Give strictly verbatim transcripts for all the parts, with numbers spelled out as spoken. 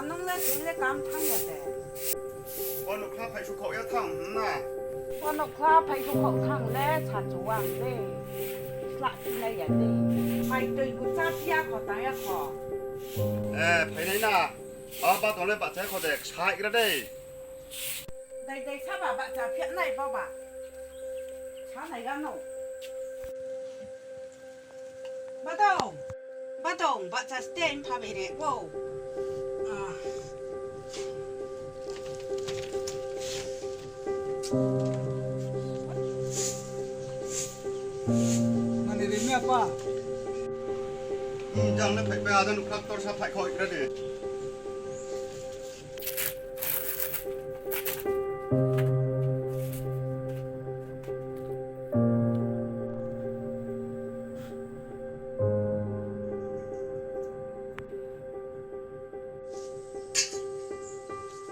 Nung le tini le kam thanng ya de. Bo nouhkhla phaisukhaoh ya thanng hing na. Bo nouhkhla phaisukhaoh thanng le sachu wang de. Slah phinai ya de. Phai tui bu chá phi ya kho, tang ya kho. E, phainai na. Ba, ba tong le bahcha kho de, ksa haigra de. Dai dai saba bahcha phi ya nai bo ba. Sa nai ga no. Badong, badong, bahcha ste mpha bere bo. Ah. Mani ri mi apa? Hmm, jang le phai pa, ada nouhkhla ktor sa phai kho ikra de.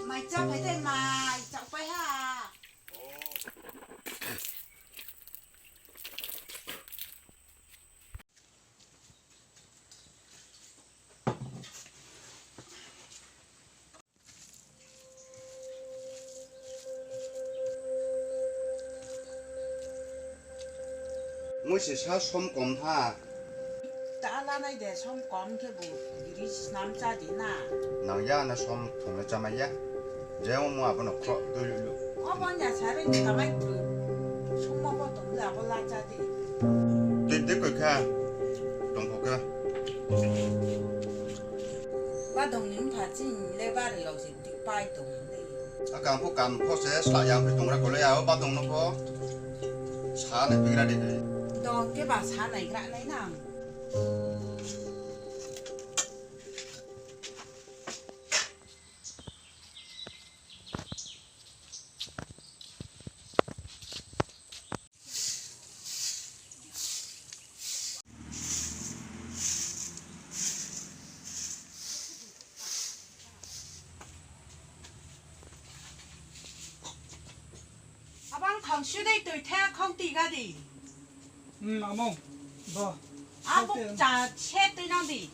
Mai chá phai de, mai chá pai ha. Mui se sa som kom ha. Ta la nai de, som kom khe bu giri snam chá di na. Nang ya na som thung le chámai ya. Je omo abo no khroh tui lu lu. Obo nya sa re ni kamai tui. Som mo bo tong le abo la chá di. Tui de koi kha. Tong kho kha. Ba dong ni mpha chini le ba re lo si. Pai tong le. Akang pho kam pho se sla yang phi tong ra kho le ya, o ba dong no pho. Sa nai phi gra di. Dong khe ba sa nai gra nai na. Abang khang su dei tui the khong ti ga di. Hmm, amo. Ba. Abo cha se tui nang di.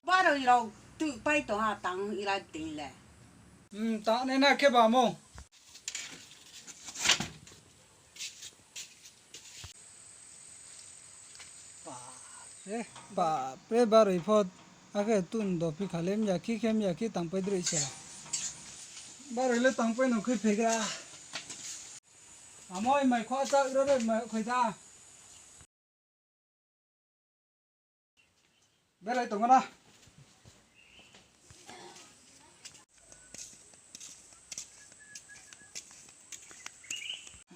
Baroi rao tui pai tong ha tang ira tei le. Hmm, ta nai na khe ba mo. Bapre, bapre, baroi pho, akhe tun do phi kha le mya khi khe mya khi tang pai droi se. Baroi le tang pai no khui phegra. Amoi mai kho chá ro re mai khoi da. Belai tong na.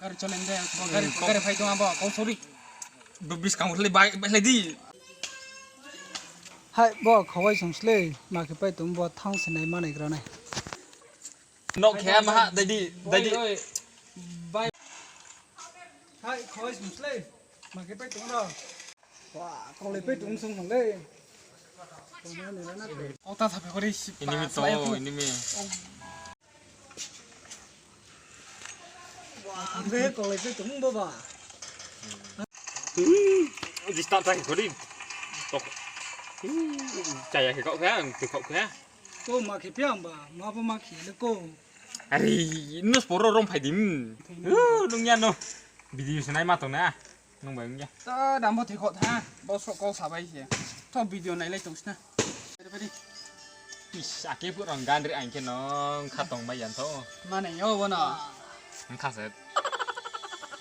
Gari choleng de, gari, gari phai tong abo, kau sorry. Bo buskang le bai, bai lai di. Hai, bo khawai song slei, ma khe pai tong bo thang se nai ma nai gra nai. Nok khe ma ha, dai di, dai di. Bai. Hai, khawai song slei, ma khe pai tong ro. Wa, kau le pai tong song le. Kau ta sa phe kori si. Ini mi to, ini mi. Be kau le pai tong bo ba. Di start ta kori. Tok. Chaya khe kau khe, ang tu kau khe. Ko ma khe piang ba, ma bo ma khe le ko. Ari, nus poro rom phai dim. Nung ya no. Video se nai ma tong na. Nung bai wngya. To dam bo thoi kho tha, bo sok kau sa bai se. To video nailai tong sna. Pari, pari. Is, ake phu rong gan ri ang khe nong kha tong bai yan tho. Mane yo bo no. Ang kha se.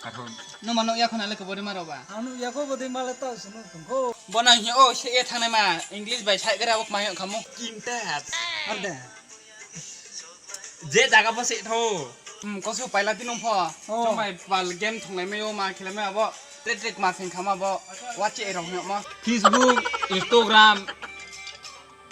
Ka tho. No mano ya khona le ko bo de ma ro ba. Anu ya ko bo de ma le tau se no tong kho. Bo nang hi o se e thang nai ma English bai sai gara bo ma yo khamu. Kim tet. Ar de. Je jaga pho se tho. Hmm, kosu paila tinung pho. Oh. Chomai pal game thunglai mai o, ma khelai mai abo. Tre tre ma sing khama bo. Wache rong hingmo. Facebook, Instagram,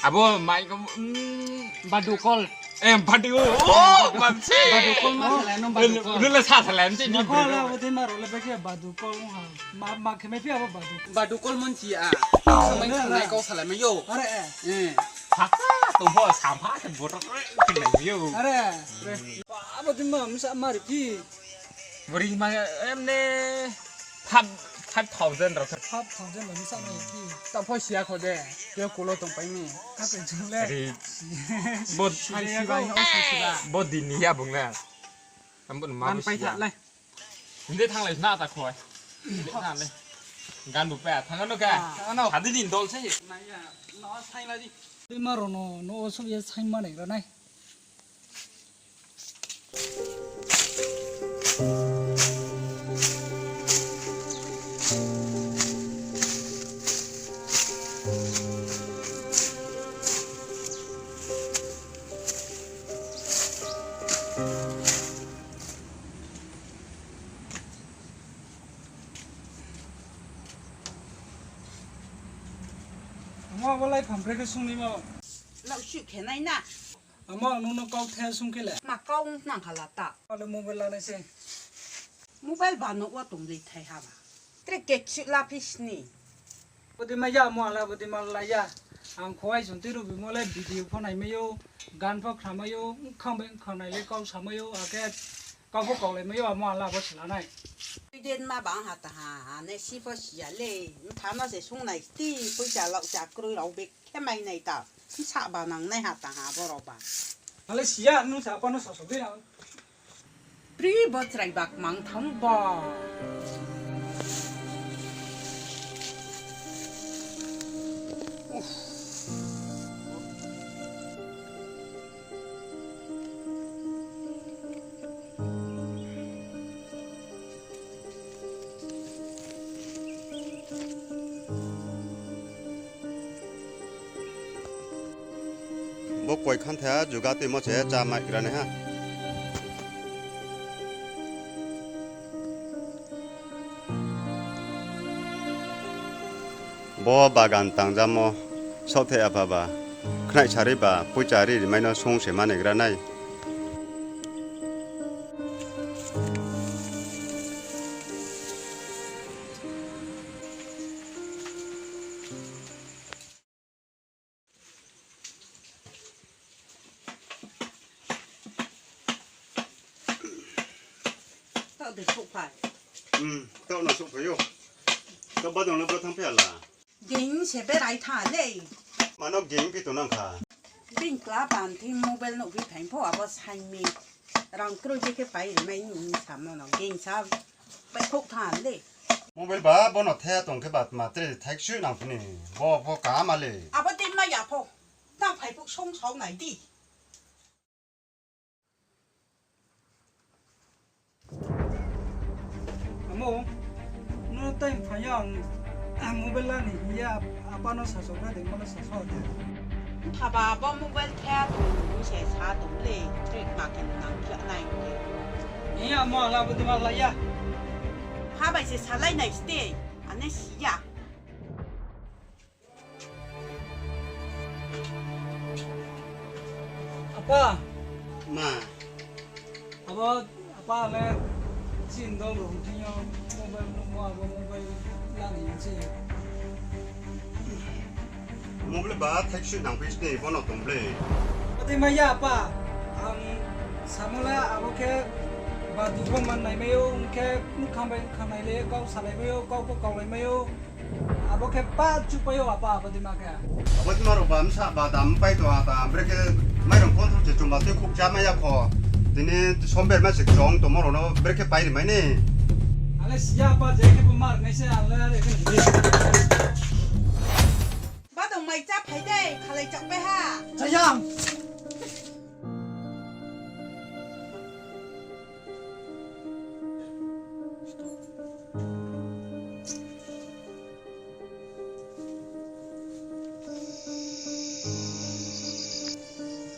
Abo mai ko, mm, badu kol. Eh, badu. Oh, badu. Badu kol ma salai no, badu kol. Rule sa salai ni. Kol abo dei ma role beke badu kol ha. Ma, ma khe mai phi abo badu. Badu kol mon chi a. Samai sanai kau salai mai yo. Are, eh. Eh. Pha, to bo sampha se bo to khe mai yo. Are. Abo dei ma msa mari phi. Bori ma, em ne, five, five thousand rao khe. Five thousand rao ni sa nai phi. Ta pho siya kho de, khe kulo tong pai ni. Ka pe chung le. Ari, bo, sai siba, o sai siba. Bo din ni ya bung le. Ambo ma man bo pai siya. Tha le. Hindi thanglai na ta khoi. Hindi thanglai. Gan bu pa, thang ano ka. Ah, ano. Hadi din dol sai. Na ya, no sai la di. Tui ma rao no, no o sub ye sai ma nai ra nai. Amo abo lai pham bre khe sung ni mo. Lau shu khe nai na. Amo ang nung no kau the sung khe le. Ma kau nang khala ta. Ale mobile la nai se. Mobile ba no wa tong le thai ha ba. Tre ke chu la phi sni. Bodei ma ya mo ala bodei ma la ya. Ang khowai sung tei rubi mo le video pho nai mai ou, gan pho khna mai ou, bkhang bai bkhang nai le kau sa mai ou, akhe kau pho kaulai mai ou, amo ala bo sla nai. Tui den ma bang ha ta ha, ha ne si pho si ya le, bkha no se sung nai ti, poicha lau cha kroi rao be khe mai nai ta, bsa ba nang nai ha ta ha bo rao ba. Ale si ya, nung sa apa no sa so de ang. Pri bo chrai bak mang thang ba. Bo koi khan tha juga tuimo se chá mai gra nai ha. Bo bagan tangjamo saohthaih apha ba, khnaih sari ba, poicha ri rimai no sung se mani gra nai. Taoh de souhphai. Hmm, taoh no souhphai ou. Taoh badong no bro thang phi ya la. Ging se berai tha le. Mano ging phi tongnang kha. Bini kla ban thing mobile no bi phaing pho abo saing mi. Rang kroi je khe pai rimai ni samo no ging sa. Pai khouh tha le. Mobile ba bono the tong khe ba tma tre thaik sui nang phini. Bo pho kaham a le. Abo din ma ya pho. Tang phai phuh song sao nai di. Amo, no time phai ya ang, ang mobile la ni hing ya, apa no sasaogra de, mo no sasao de. Thaba abo mobile khe tong ni se sa tong le, tre ma khe nang khe nai de. Ni amo ala bo de ma la ya. Ha bai se salai nai ste, ane si ya. Apa. Ma. Abo, apa le chin dol rung thing yo mobile nuhmo abo mobile la ni se. Mobile ba thek sui nang phi sni bono tong ble. Ati mai ya apa. Ang samo le abo khe ba dugo man nai mai ou, ong khe nukhang bai nukhang nai le kau salai mai ou, kau pho kaulai mai ou. Abo khe pa chupai ou apa, abo dima khe. Abo dima rao ba msa ba dam pai tong ata, brekhe mairong kontho se chumba tui khuk cha mai ya kho. Tini somber ma se chong tongmo rao no brekhe pai ri mai ni. Ale siya apa, je khe bo mar nai se, ale are khe. Ba dong mai cha phai dei, khalai chak pai ha. Chayang.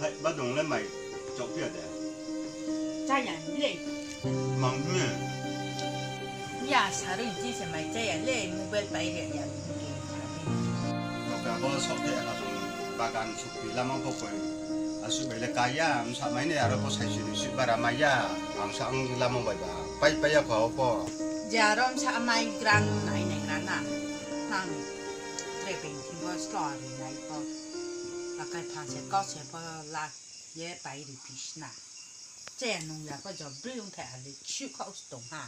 Hai, ba dong le mai chok phi ya de? Chaya le. Mang ni. Ya, sarui ji se mai chaya le, mobile pai re ya. Oka bo sok phi ya ka dong. Bagan sukti lama pho koi. Asuh bai le kaya, bsa mai ni aro pho saisi ni sui bara mai ya. Ang sa ang lama bai ba. Pai pai ya kho pho. Je aro bsa mai gran nai nai ra na. Nang tre beng thi bo slo ri nai pho. Akai pha se kau se pho la ye pai ri phi sna. Che nung ya pho jo bri ong thai ali chu kau stong ha.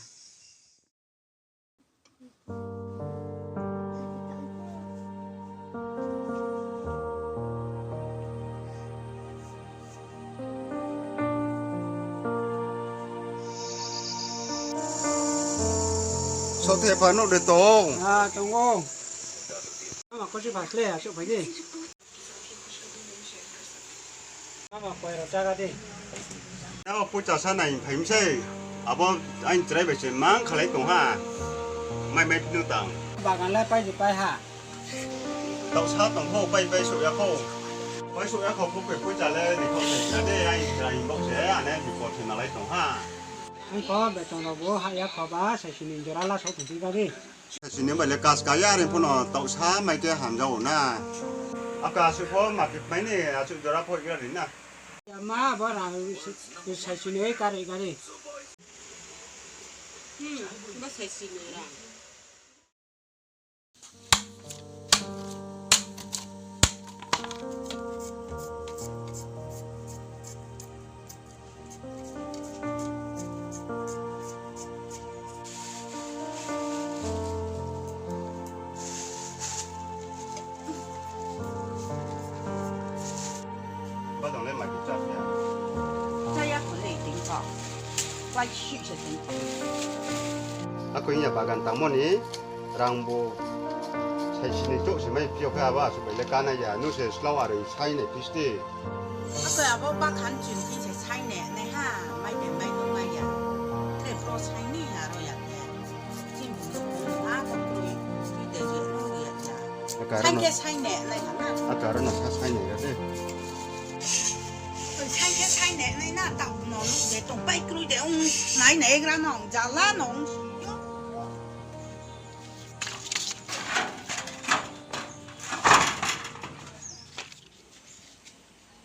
Sothe pha nuh de tong. Ah, tong o. Ama kosi bas le, asuk phai di. Ama koi rao chaga di. Nao poicha sa nai phai mi sei. Abo aini chrai bai se mang khalai tong ha. Mai mai phinu tang. Bagan le pai di pai ha. Tau sa tong pho pai pai souh ya kho. Pai souh ya kho pho koi poicha le ni kho se ya de ai chrai bok se ane ni kor se nalai tong ha. Ang kho beton rao bo ha ya kho ba saisi ni jora la souh tong phi ga di. Saisi ni bai le kas ka ya ri pho no tau sa mai khe hamja o na. Aka su pho ma khe mai ni asu jora pho igra ri na. Ya ma bo ra saisi ni kari kari. Hmm, bo saisi ni ra. Badang le ma ki chá ya. Chá ya kho le ting kho. Wai shi se ting kho. Ako ya bagan tangmo ni rang bo saisi ni chouh se mai phi yo khe abo asuh bai le kánai ya. Nung se slow are sai nai phi sti. Ako abo bakhan chun phi se sai ne nai ha. Mai de mai nung mai ya. Tre pro sai ni aro ya khe. Chini a ko kroi, kroi de je kroi ya cha. Aka ro no. Saing khe saing ne nai ha na. Aka ro no sa saing ne ra de. Saing khe saing ne nai na, ta no de tong pai kroi de ong nai nai gra no, jala no ong si yo.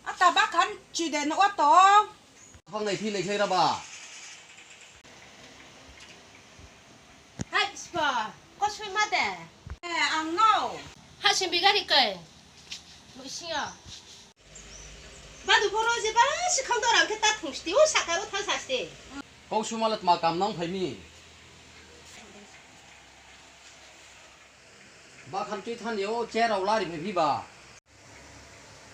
Ata bakhan chu de no wa to. Thang nai phi nai khlai ra ba. Hai, spa. Kosoi ma de. Eh, ang no. Ha, sim bigari kai. Bo sing yo. Badu boro je ba si khang dorang khe ta thung sti, o saka ro thang sa sti. Kau suma le tma kam nang phai mi. Bakhan tui than yo, chair rao lari phai phi ba.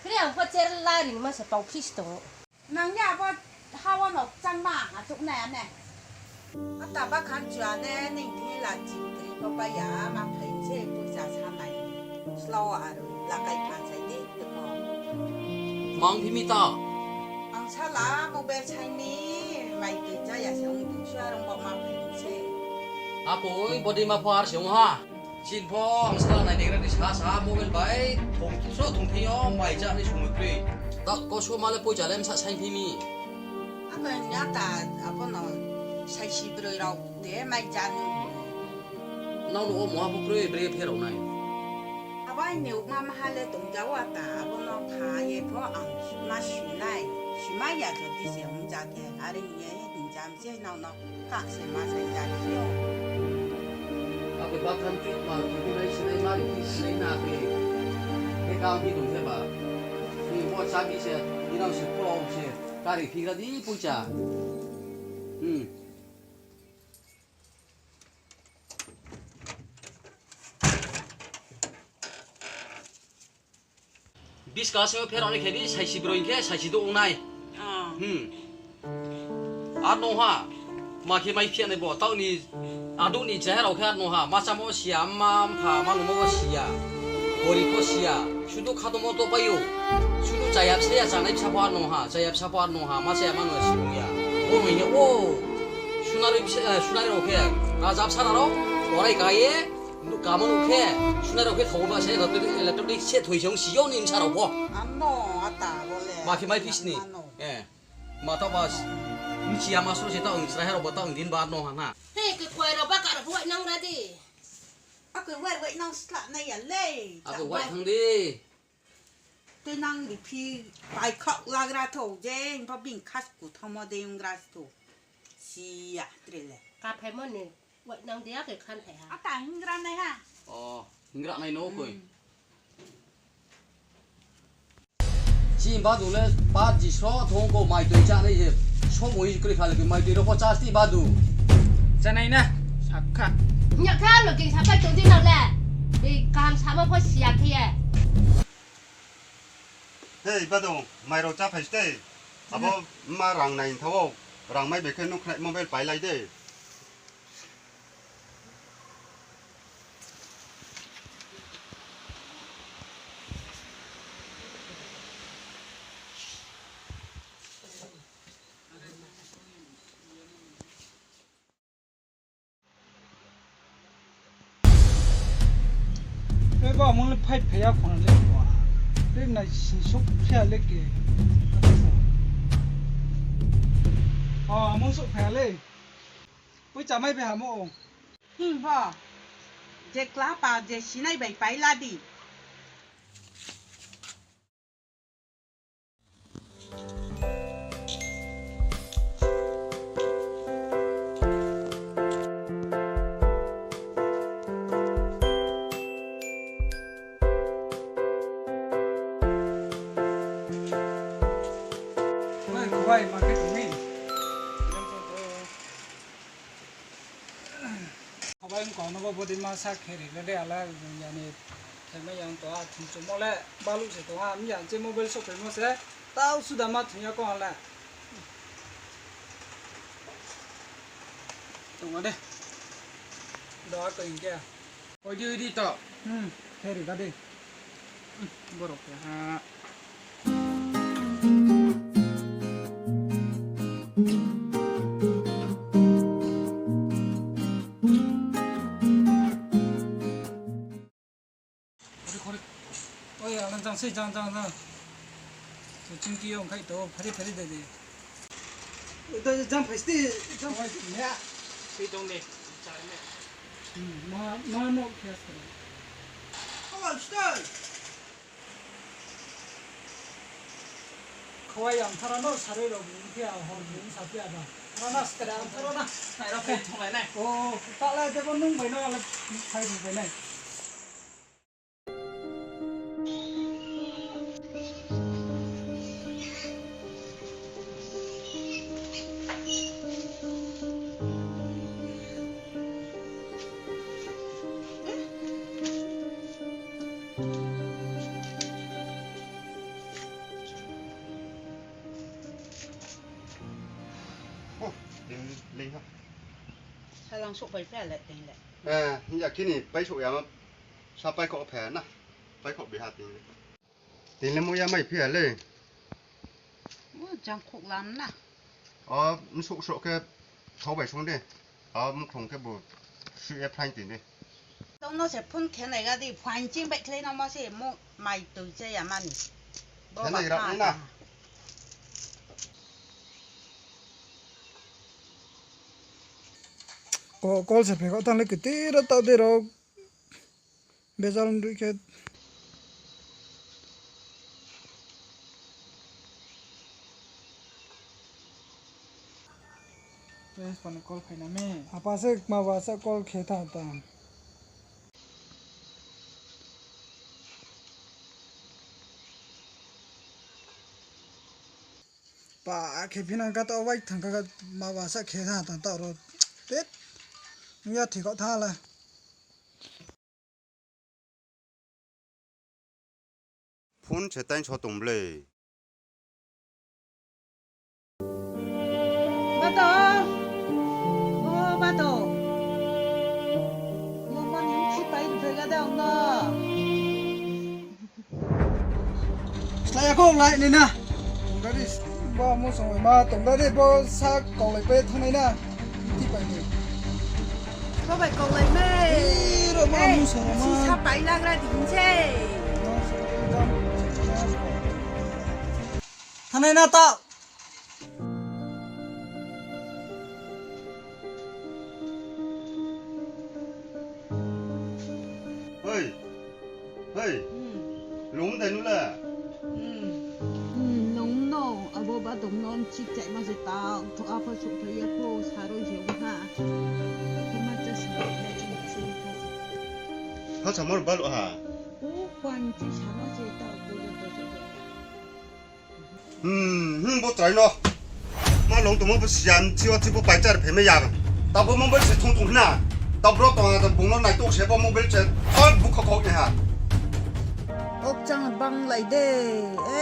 Kri ang pho chair lari ma se pau phis tong. Nang ya bo ha wo no chang ma, a chuk nai ane. Ata bakhan chu ane, ning thi la ching kri pa pa ya, ma phai se poicha sa nai. Slow aro, la kai phan sai di, de ko. Mang phi mi ta? Ang sala mobile sai ni, mai tui cha ya se ong du sua rong bo ma phai se. Apoi, body ma pho ar se ong ha. Chin pho ang sala nai negra di sa sa mobile bai thong so thong phi yo mai cha ni sumui kroi. Ta ko so ma le poicha le msa saing phi mi. Abo nya ta abo no saisi broi rao de mai cha ni. Nang no o muha pho kroi bre pherao nai. Abo aini ukma maha le tong ja wa ta abo no pha ye pho ang ma su nai. Su ma ya jodi se ong ja khe are hing ye hing ja mi se nang no. Kak se ma sai ja khe yo. Abo bakhan chu ma khe nai sinai ma ri khe sinai na khe. Khe kau khe tong khe ba. Ni bo chabi se, ni nang se pulou se. Kari phi ra di poicha. Hmm. Bis ka se pherao ni khe di, saisi broi khe, saisi do ong nai. Ah. Hmm. Ar no ha, ma khe mai phia nai bo, tau ni, adu ni chahera khe ar no ha, ma chamo siya, ma mpha, ma numo bo siya. Gori pho siya, sudu khatomo to pai yo. Sudu chaya bsa ya chanai bsa pho ar no ha, chaya bsa pho ar no ha, ma chaya ma no si ong ya. O no ye o. Sunari bsa, eh, sunari rao khe, raja bsa rao, orai ka ye, Kamon khe, sunai rao khe thong ba se electronic, electronic se thoi se ong si yo ni bsa rao pho. Ano ata bo le. Ma khe mai phi sni. Ano. Eh. Ma ta ba s-, mchi ya ma sro se ta ong sra he rao ba ta ong din ba no ha na. He, ke koi rao ba ka rao pho wai nang ra di. Ako wai wai nang sla nai ya le. Ako wai thang di. Te nang riphi paikhaoh lagra tho, je himba bini khas kuthamo de onggra tho. Siya, tre le. Kaphaimo ni, wai nang de ya khe khan phai ha. Ata hingra nai ha. O, hingra nai no koi. Hmm. Chini badu le pa ji sro thong ko mai toi chá nai je, somoi kri kha le mai toi ro pho chá sti badu. Chá nai na, sakha. Nya kha lo jing sapai tong di nang le. Di kaham samo pho siya khe ye. Hei, badu, mai rao chá phai ste. Abo ma rang nai thao, rang mai bai khe nuh khnai mobile pai lai de. Eba mung le phai phai ya khong le ba. Ri nai sing suk phai ya le ke. O, mung suk phai ya le. Pui cha mai bai ha mo. Hmm, ho. Je kla pa je sinai bai pai la di. Oi, khubai, ma khe tong mi? Khubai, ong kau no bo body ma sa khe ri le de, ala, yani, themai yang to, a, thum chumo le, baluh se tong, a, mi yang che mobile shop phaimo se, tau suda ma thum ya kong le. Tong de. Do a ko hing khe. Oi di, oi di to. Hmm, khe ri ga de. Hmm, borok khe ha. Khori, khori. Oi, alang jang sei, jang, jang, jang. Chingki yong khai to, phari, phari de de. Oi, jang phai sti, jang phai sti. Sei tong de, chai me. Hmm, ma, ma no khe sa. Oi, stay. Khowai ang thara no sarui rok bung khe ang hor bung saphi ya ba. Thara na skada ang thara na. Nai rok phai thonglai nai. O, ta le jebo nung bai no le phai rung bai nai. Oh, ting ling ha. Salang souhphai pha le ting le. Eh, ya kini pai souh ya ma, sa pai kho pha na. Pai kho bi ha ting le. Ting le mo ya mai phi ya le. Mo jang khouh lam na. O, msouh sroh khe thao bai song de. O, mkhrung khe bo sih ye phaing ting de. Tong no se phone khe nai ga di, phaing ching bai khlai no mo se mo mai tui che ya mani. Bo khe nai ba gra pha na. Ko call se phe kho tang le kiti ro tao de ro. Bejal nrui khe. Apa se kma ba sa call khe tha tang. Pa khe phinang ka to wai thang ka ma ba sa khe tha tang ta ro. Tet. Nung ya thi kho tha la. Phone se tain so tong ble. Bato. O bato. Mo mo ni si pai ri ga da ong no. Slái ya kho, lai nai na. Tongdari, bo mo song ma tongdari, bo sa kaulai pai thangnai na. Ti pai ni. Bo bai kaulai nai. Iro ma mo song ma. Si sa pai lagra di hing se. Thangnai na ta. Hei, hei, lum dai nu le. Hmm, nung no abo ba tong no chik chaima se ta, tho apho sukha ye pho saroi se ha. Khe ma cha si khe chung si kha si. Ha, samar bal ha. O, kwan chi sama se ta, ko ya ko se. Hmm, hmm, bo trai no. Ma long tongmo bo siyan, chiwa chibo pai char phe me ya. Ta bo mobile se thung thung na. Ta bro tong ha, bung no nai tok se bo mobile se. Thot bu khok khok ya ha. Kok chang bang lai de.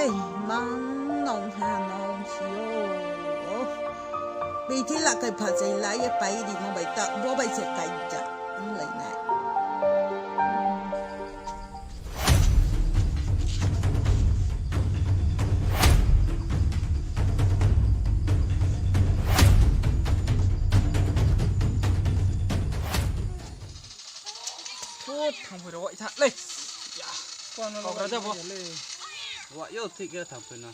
Ei, mang nong ha nong si o. Pi thi la kai pha chai la ye pai di mo bai ta, bo bai se kai ja. Ang lai nai. O, thang phai ro wai tha le. Ya. Kono kok raja bo. Le. Wa yo thik khe thang phai no.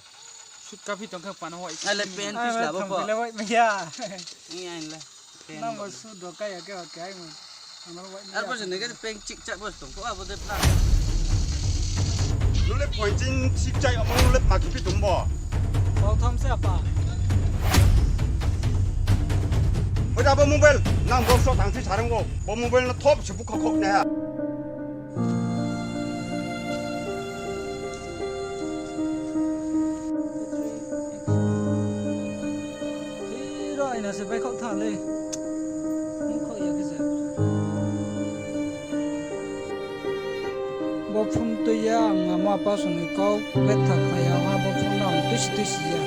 Sut ka phi tong khe pano wai. Ai le pen pis la bo thang phai le wai maya. Ni ai le. Nang bo su do kaya ke wa kai mo. Ar bo se nege peng chik chak bo tong ko abo de plan. Nule point ching chik chak amo nule pa kipi tum bo. Kau tham se apa. Bo da bo mobile nang bo so thang si sarang bo. Bo mobile no thop se bu khok khok na ha. Iro aina se bai khok tha le. Mung khok ya khe se. Bo phone tui ya, ang ama apa song ni kau betha kha ya, ha bo phone no ang tuisi tuisi ya.